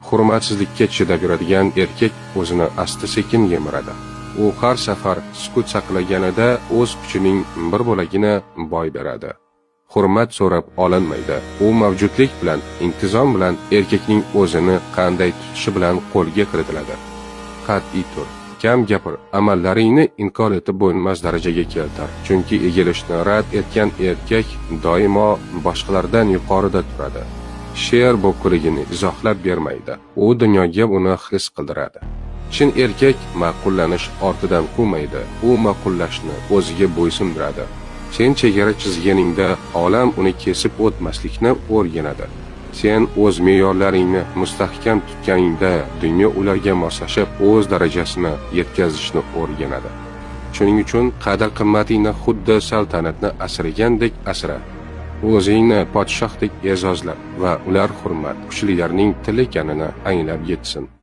Hurmatsizlikka chidab yuradigan erkak o'zini asta-sekin yemiradi. U har safar sukut saqlaganida o'z kuchining bir bo'lagini boy beradi. Hurmat so'rab olinmaydi. U mavjudlik bilan, intizom bilan, erkakning o'zini qanday tutishi bilan qo'lga kiritiladi. Qat'iy tur. Kam gapir, amallaringni inkor etib bo'lmas darajaga keltir. Chunki egilishni rad etgan erkak doimo boshqalardan yuqorida turadi. She'r bo'kligini izohlab bermaydi. U dunyoga uni his qildiradi. Chin erkak ma'qullanish ortidan quvmaydi. U ma'qullashni o'ziga bo'ysundiradi. Sen chegara chizganingda olam uni kesib o'tmaslikni o'rganadi. Sen o'z me'yorlaringni mustahkam tutganingda dunyo ularga moslashib o'z darajasini yetkazishni o'rganadi. Shuning uchun qadr-qimmatingni xuddi saltanatni asragandek asra. O'zingni podshohdek e'zozla va ular hurmat kuchlilarning tili ekanini anglab yetsin.